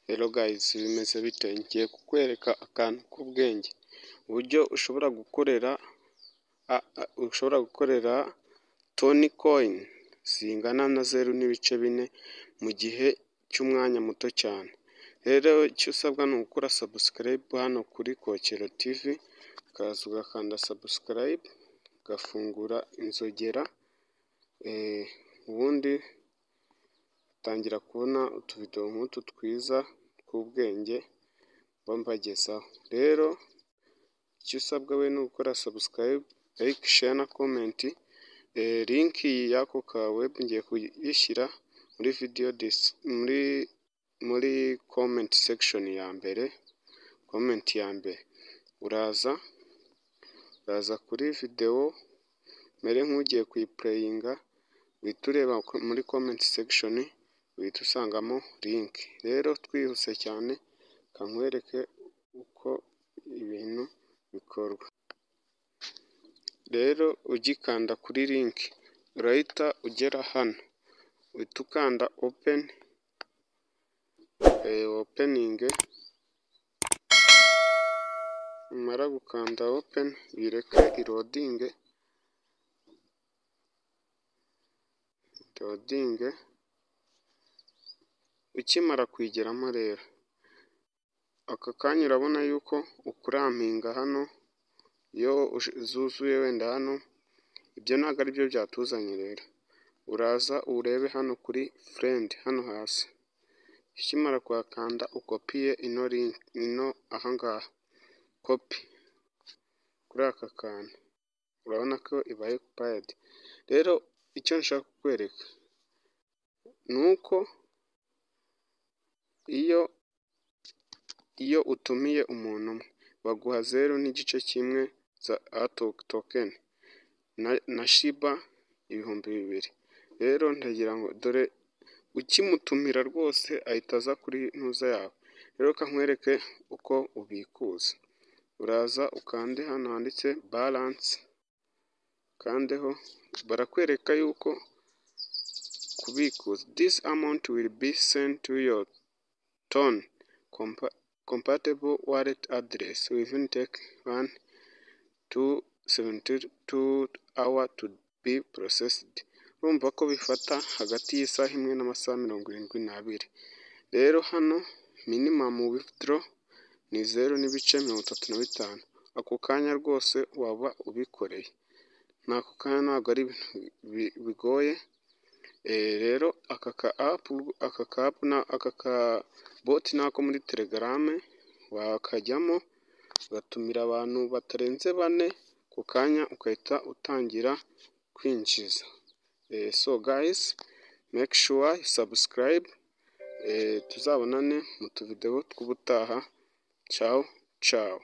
Hello guys, bimeze bite? Ngiye kukwereka akantu k'ubwenge, uburyo ushobora gukorera Toncoin zingana na 0.4 mu gihe cy'umwanya muto cyane. Rero icyo usabwa ni ugukora subscribe hano kuri Kokero TV, ukaza ugakanda subscribe, ugafungura inzogera, ubundi utangira kubona utuvidewo nk'utu twiza tw'ubwenge mba mbagezaho. Rero icyo usabwa we ni ugukora subscribe, like, share na comment. Link y'ako ka web ngiye kuyishyira muri video, muri comment section ya mbere, comment ya mbere. Uraza kuri videwo umere nk'ugiye kuyiplayinga, uhita ureba muri comment section, uhita usangamo link. Rero twihuse cyane, reka nkwereke uko ibintu bikorwa. Rero ugikanda kuri link urahita ugera hano, uhita ukanda open, opening. Numara gukanda open, uyireke iloadinge, iloadinge. Ukimara kuyigeramo rero, aka kanya urabona yuko uclaiminga hano iyo zuzuye wenda hano, ibyo ntabwo ari byo byatuzanye rero. Uraza urebe hano kuri friend hano hasi, ukimara kuhakanda ukopiye ino link ino aha ngaha, copy kuri aka kantu, urabona ko ibaye copied. Rero icyo nshaka kukwereka ni uko iyo utumiye umuntu umwe baguha 0.1 za token na Shiba 2000. Rero ndagira ngo dore ukimutumira rwose ahita aza kuri ntuza yawe. Rero reka nkwereke uko ubikuza. Uraza ukande hano handitse balance, ukandeho, barakwereka yuko kubikuza "This amount will be sent to your TON compatible wallet address within take 1 to 72 hour to be processed." Urumva ko bifata hagati y'isaha 1 n'amasaha 72. Rero hano minimum withdraw ni 0.35. Ako kanya rwose waba ubikoreye. Ni ako kanya, ntabwo ari ibintu bigoye. Rero aka ka app, aka ka app, aka ka bot ni ako muri Telegram, wakajyamo ugatumira abantu batarenze bane, ako kanya ugahita utangira kwinjiza. So guys, make sure you subscribe, tuzabonane mu tuvidewo tw'ubutaha. Ciao ciao.